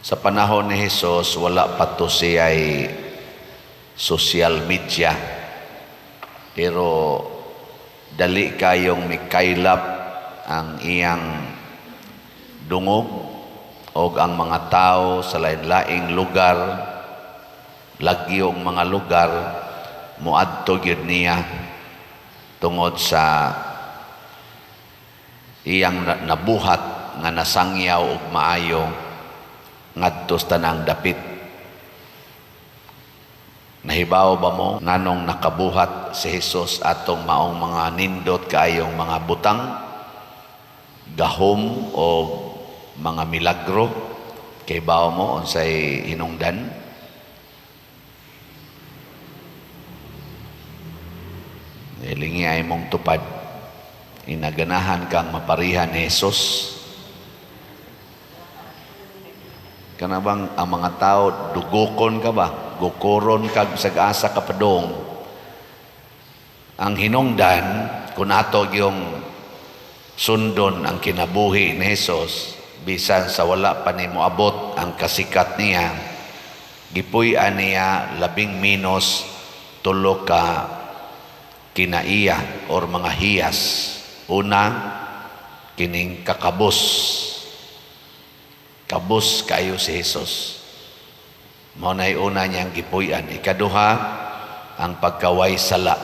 Sa panahon ni Jesus, wala pa to siya'y social media. Pero dali kayong mikaylap ang iyang dungog o ang mga tao sa lain-laing lugar, lagyong mga lugar, muadto gyud niya tungod sa iyang nabuhat nga nasangyaw og maayo ngadto sa tanang dapit. Nahibaw ba mo nganong nakabuhat si Jesus atong maong mga nindot kaayong mga butang, gahom o mga milagro? Kay bawo mo unsay hinungdan? Hilingi ay mong tupad. Inaganahan kang maparihan ni Jesus. Kana bang ang mga tao dugukon ka ba? Gukuron kag bisag asa ka padung. Ang hinungdan kung ato yung sundon ang kinabuhi ni Jesus, bisan sa wala pa nimo abot ang kasikat niya, gipuy-an niya labing minos tulo ka kinaiya or mga hiyas. Una, kining kakabos. Kabos kayo si Jesus. Mao na'y una niyang gipuy-an. Ikaduha, ang pagkaway sala.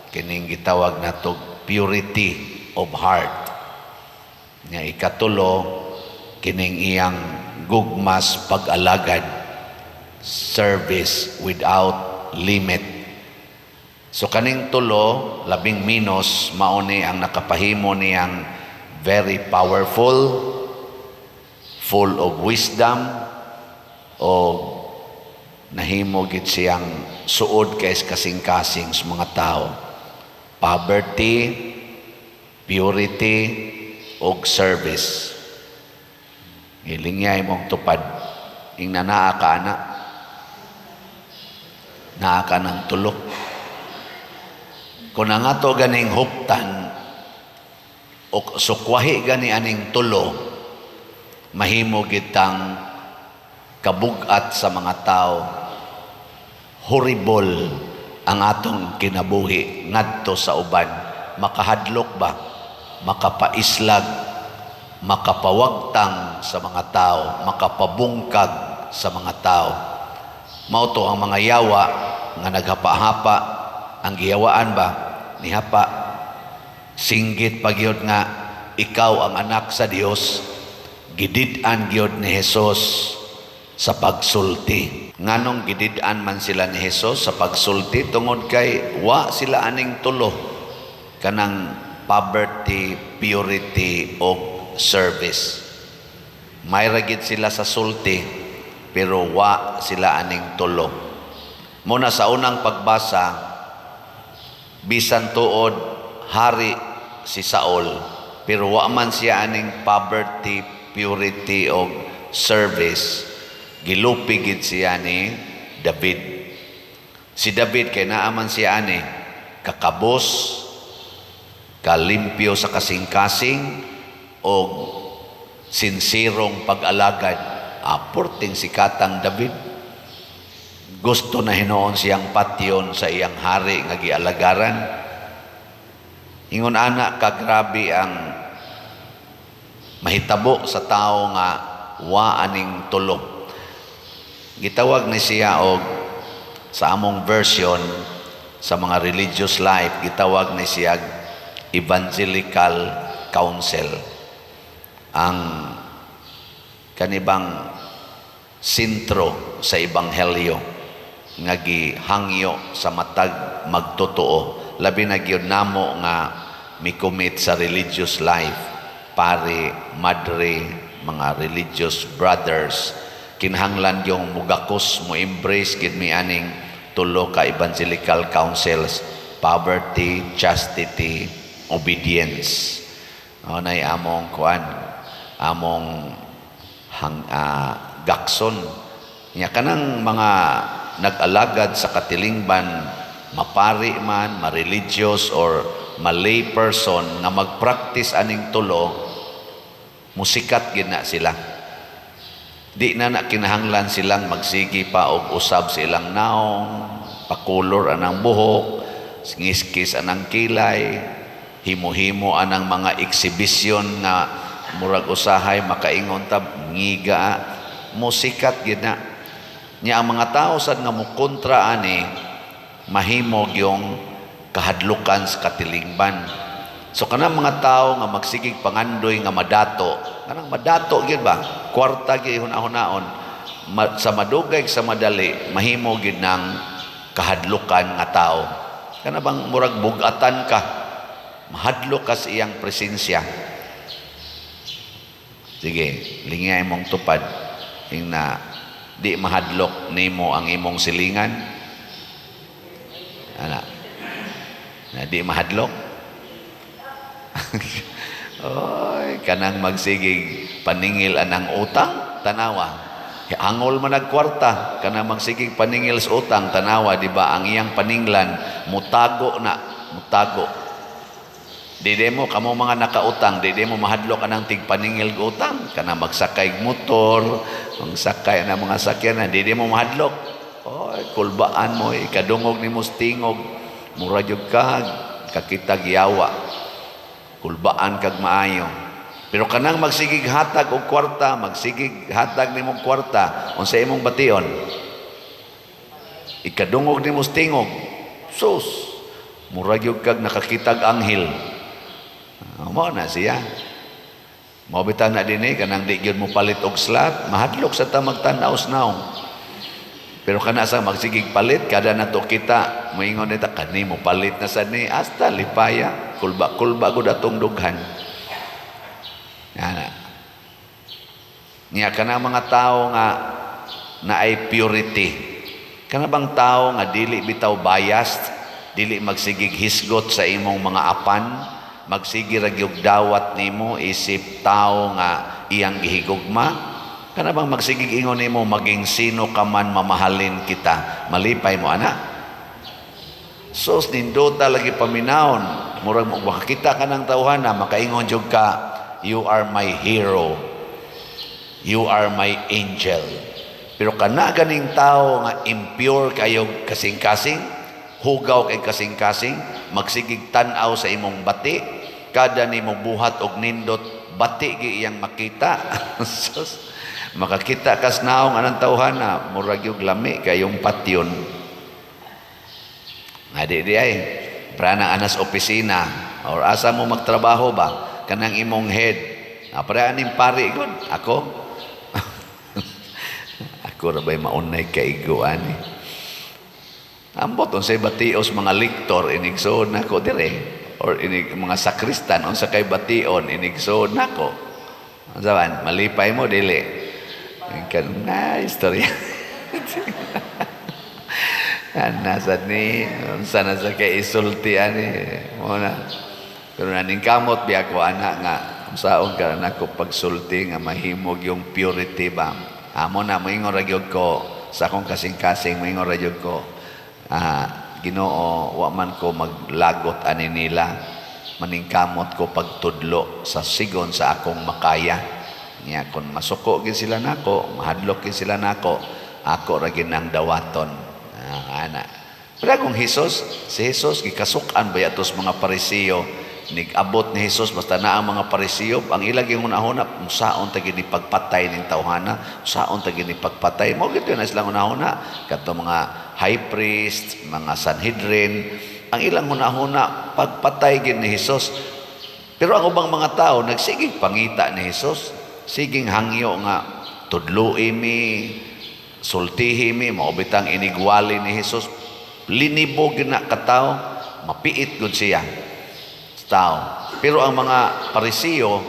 Kining gitawag nato purity of heart. Nga ikatulo, kining iyang gugmas pag-alagad, service without limit. So kaning tulo, labing minos, mao ni ang nakapahimo niyang very powerful, full of wisdom, o nahimo gid siyang suod kay kasing-kasing sa mga tao. Poverty, purity, og service. Hilingya imong tupad. Ingna naa ka ana. Naa ka ng tulo. Kung ang ato ganing huptan o sukwahi gani aning tulo, mahimo gitang kabugat sa mga tao. Horrible ang atong kinabuhi ngadto sa uban. Makahadlok ba? Makapaislag, makapawagtang sa mga tao, makapabungkag sa mga tao. Mao to ang mga yawa nga naghapa-hapa, ang giyawaan ba nihapa, singgit pa gyud nga ikaw ang anak sa Dios, gidid-an gyud ni Jesus sa pagsulti. Nganong gidid-an man sila ni Jesus sa pagsulti? Tungod kay wa sila aning tulo, kanang poverty, purity o service. May ra gid sila sa sulti pero wa sila aning tulo. Muna sa unang pagbasa, bisan tuod hari si Saul, pero wa man siya aning poverty, purity o service, gilupi gid siya ni David. Si David kay naa man siya ani kakabos, kalimpyo sa kasing-kasing o sinsirong pag-alagad. Aporting sikatang David. Gusto na hinuon siyang patyon sa iyang hari nga gialagaran. Ingon ana kagrabe ang mahitabo sa tao nga wa aning tulo. Gitawag ni siya og sa among version sa mga religious life, gitawag ni siya evangelical counsel. Ang kanibang sentro sa ebanghelyo nga gihangyo sa matag magtotoo, labi na gyud namo nga mi-commit sa religious life, pare, madre, mga religious brothers, kinahanglan yung mugakos, mo embrace gid mi aning tulo ka evangelical counsels: poverty, chastity, obedience. O nay among kuan, among gakson nya kanang mga nag-alagad sa katilingban, mapari man, ma-religious or ma-lay person nga mag-practice aning tulo, musikat gid na sila. Di na na kinahanglan silang magsigi pa og usab sa ilang naong, pakulor anang buhok, ngiskis anang kilay, himo-himo anang mga exhibition nga murag usahay makaingon ta ngiga, musikat gid na. Nya ang mga tao sad nga mokontra ani, mahimog yung kahadlukan sa katilingban. So kanang mga tao nga magsigig pangandoy nga madato, kanang madato gyud ba, kwarta gyud hunahunahon, sa madugay sa madali mahimo gyud ng kahadlukan nga tao. Kana bang murag bugatan ka, mahadlok ka sa iyang presensya. Sige, lingay mong tupad ing na di mahadlok nimo ang imong silingan. Ana. Na di mahadlok. Oy, kanang magsigig paningil anang utang, tanawa. Angol man nagkwarta, kanang magsigig paningil sa utang, tanawa, di ba? Ang iyang paninglan, mutago na, mutago. Di mo, kamo mga nakautang, di mo mahadlok anang tigpaningil og utang. Kanang magsakay motor, magsakay na mga sakyanan, di mo mahadlok. Oy, kulbaan mo, ikadungog nimo sa tingog. Mura jud ka, kakitag yawa. Kulbaan kag maayo. Pero kanang magsigig hatag og kwarta, magsigig hatag nimo kwarta, unsa imong bation? Ikadungog nimo sa tingog. Sus, mura gyud kag nakakitag anghel. Mao na siya. Mao bitaw na dinhi kanang di gyud mo palit og slot, mahadlok sa ta magtan-aw sa naong. Pero kana sa magsigig palit, kada nato kita, moingon nita kani mo palit na sad ni, hasta lipaya, kulba-kulba gud atong dughan. Yana. Nya kana mga tao nga naay purity. Kana bang tao nga dili bitaw biased, dili magsigig hisgot sa imong mga apan, magsige ra gyud dawat nimo isip tao nga iyang gihigugma. Kana bang magsigig ingon nimo maging sino ka man, mamahalin kita, malipay mo ana. Sus, nindota lagi paminawon, murag mo makakita ka ng tawhana, makaingon jud ka, "You are my hero, you are my angel." Pero kana ganing tao nga impure kayo kasing-kasing, hugaw kay kasing-kasing, magsigig tan-aw sa imong bati, kada nimo buhat og nindot, bati gi iyang makita. Sus, makakita kas naong anang tawhana, murag yung lami kayong patyon. Nga di ay, prana anas opisina, or asa mo magtrabaho ba, kanang imong head. Ah, para aning pari gud, ako. Ako ra ba'y maunay kaigo ani. Ambot unsay batios mga liktor inigsoon nako dire, or inig mga sakristan, unsa kay bation inigsoon nako. Unsa man, malipay mo dili? Kan na istorya. Ana sad ni unsa na sa kay isulti ani mo na. Pero naning kamot biya ko ana nga unsaon ka nako pagsulti nga mahimog yung purity ba. Amo na moingon ra gyud ko sa akong kasing-kasing, moingon ra gyud ko, "Ginoo, wa man ko maglagot ani nila, maningkamot ko pagtudlo sa sigon sa akong makaya. Nya kon masuko gid sila nako, mahadlok gid sila nako, ako ra gid nang dawaton." Ah, ana. Pero kung Jesus, si Jesus gikasuk-an ba atos mga Parisiyo, nigabot ni Jesus, basta na ang mga Parisiyo, ang ilang yung hunahuna, unsaon ta gini pagpatay ning tawhana, unsaon ta gini pagpatay. Mao gid na silang hunahuna kadto mga high priest, mga Sanhedrin, ang ilang hunahuna pagpatay gid ni Jesus. Pero ang ubang mga tao nagsigig pangita ni Jesus, siging hangyo nga tudloi mi, sultihi mi, mao bitang inigwali ni Jesus, linibog na katawo, mapiit gud siya sa tao. Pero ang mga Parisiyo,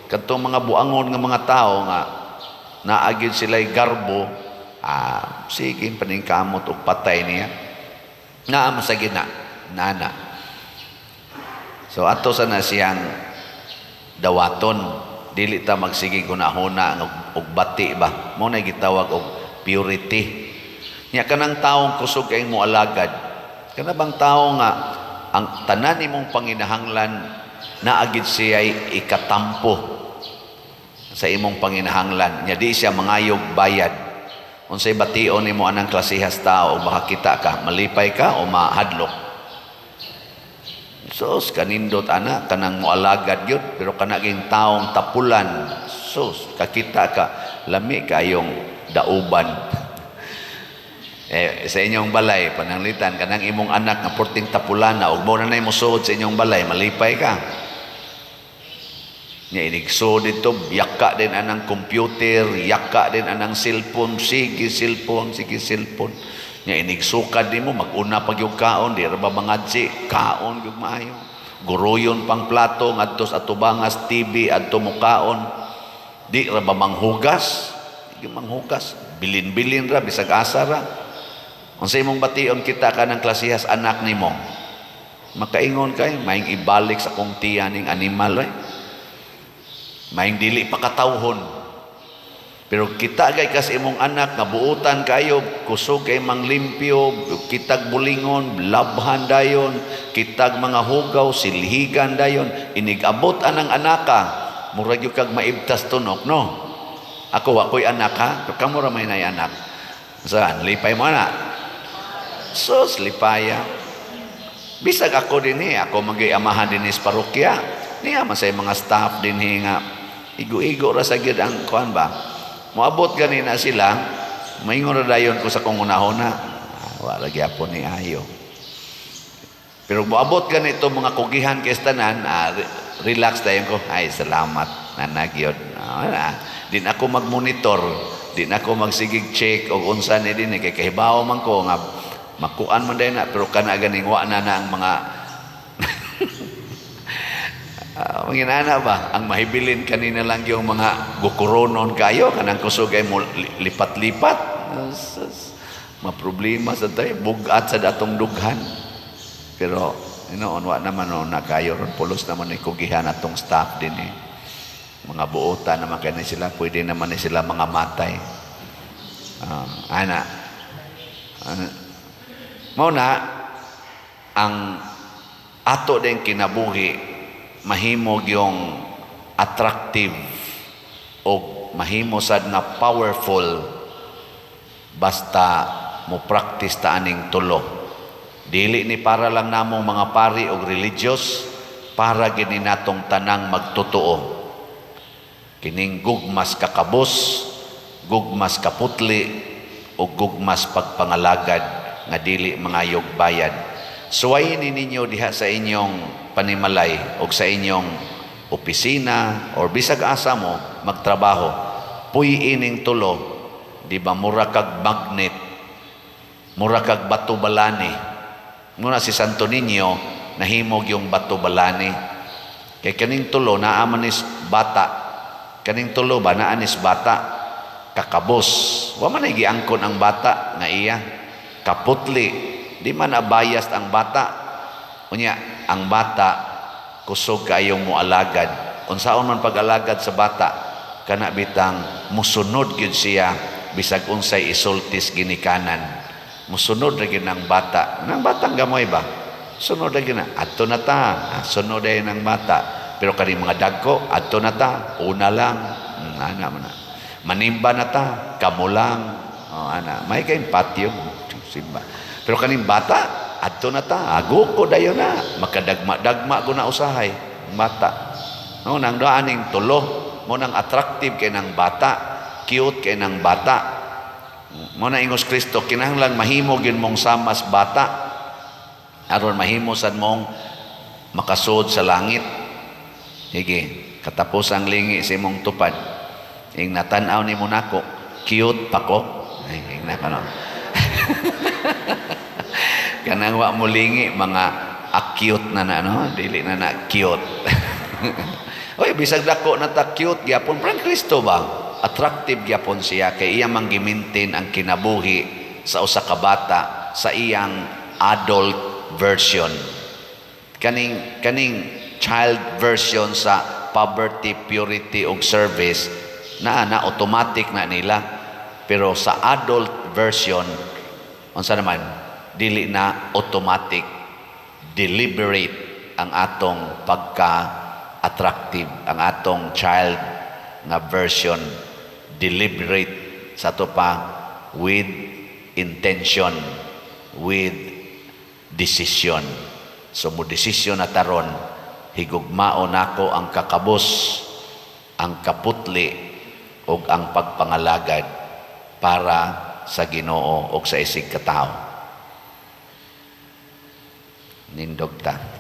kadtong mga buangon nga mga tao nga naagid sila'y garbo, sige paningkamot og patay niya. Naa masagid na, nana. So ato sa na siyang dawaton, dili ta magsigig hunahuna og bati ba. Mo na gitawag og purity. Nya kanang taong kusog kay mo alagad. Kana bang tao nga ang tanan nimong panginahanglan naagid siya'y ikatampo. Sa imong panginahanglan. Nya di siya mangayog bayad. Unsay bation nimo anang klasehas tao ug makakita ka, malipay ka o mahadlok? Sus, kanindot ana, kanang moalagad gyud, pero kana ging taong tapulan. Sus, kakita ka, lami kayong dauban. Eh, sa inyong balay, pananglitan, kanang imong anak nga porting tapulan na, ug mo na mosuod sa inyong balay, malipay ka. Nya inigsuod dito, yaka din anang computer, yaka din anang cellphone, sige cellphone, sige cellphone. Nya inigsukad nimo, mag-una pag yung kaon, di ra ba mangadsi, kaon gyud maayo. Guruyon pang plato ngadto sa atubangas TV adto mo kaon. Di ra ba manghugas? Di manghugas. Bilin-bilin ra bisag asa ra. Unsa imong bation kita ka ng klasihas anak nimo? Makaingon kay maing ibalik sa kong tiya ning animal eh. Maing dili pa katawhon. Pero kita gay kas imong anak nga buutan kayo, kusog kay manglimpyo, kitag bulingon, labhan dayon, kitag mga hugaw, silhigan dayon, inig-abot anang anaka, murag gyud kag maibtas tunok, no? Ako wa ko'y anak ha, pero kamo ra may nay anak. Saan? Lipay mo na. Sus, lipaya. Bisag ako din eh, ako magay amahan din sa parokya. Niya man sa mga staff din nga igo-igo ra sa gyud ang kuan ba. Moabot gani na sila, maingon ra dayon ko sa kong unahona. Ah, wala gyapon ni ayo. Pero moabot ganito mga kugihan kay tanan, ah, relax dayon ko. Ay, salamat nanagyod. Ah, din ako magmonitor, din ako magsigig check og unsa ni din eh, kay kahibaw man ko nga makuan man dayon na, pero kana ganing wa na na ang mga mga ba ang mahibilin kanina lang yung mga gukuronon kayo kanang kusog ay mo lipat-lipat. Maproblema sa tayo bugat sa datong dughan, pero inoon wa naman no na kayo ron, pulos naman ni kugihan atong staff din eh. Mga buotan naman kay ni sila, pwede naman ni sila mga matay. Ana. Mao na ang ato din kinabuhi mahimog yung attractive o mahimo sad nga powerful basta mo practice ta aning tulo. Dili ni para lang namong mga pari og religious, para gini natong tanang magtotoo. Kining gugmas kakabos, gugmas kaputli, o gugmas pagpangalagad nga dili mangayog bayad. Suwayin ni ninyo diha sa inyong panimalay o sa inyong opisina or bisag asa mo magtrabaho. Puy ining tulo, di ba mura kag magnet, mura kag bato balani. Muna si Santo Niño nahimog yung bato balani. Kay kaning tulo naa man is bata. Kaning tulo ba naa nis bata? Kakabos. Wa man ay giangkon ang bata nga iya. Kaputli. Di man abayas ang bata. Unya, ang bata kusog kayong moalagad. Unsaon man pag-alagad sa bata, kana bitang musunod gyud siya bisag unsay isultis ginikanan. Musunod ra gyud ang bata. Nang batang gamoy ba? Sunod ra gyud na. Adto na ta. Ah, sunod dayon ang bata. Pero kani mga dagko, adto na ta. Una lang. Ana man na. Manimba na ta. Kamo lang. Oh, ana. May kayong patio. Simba. Pero kaning bata, adto na ta. Ago ko dayon na. Makadagma-dagma ko na usahay. Bata. No, nang daaning tulo. Mo nang attractive kay nang bata. Cute kay nang bata. Mo na ingos Kristo, kinahanglan mahimo gyud mong samas bata aron mahimo sad mong makasud sa langit. Sige, katapos ang lingi sa imong tupad. Ing natan-aw nimo nako, cute pa ko. Ay, ing nako no. Kanang wa mo lingi mga acute na na no, dili na na cute. Oy, bisag dako na ta, cute gyapon. Parang Kristo ba? Attractive gyapon siya kay iya mang gimintin ang kinabuhi sa usa ka bata sa iyang adult version. Kaning child version sa poverty, purity ug service na na automatic na nila. Pero sa adult version, unsa naman, dili na automatic, deliberate ang atong pagka attractive, ang atong child nga version, deliberate sa ato pa, with intention, with decision. So mo desisyon na taron, higugmaon nako ang kakabos, ang kaputli ug ang pagpangalagad para sa Ginoo ug sa isig katawo. Nindog ta.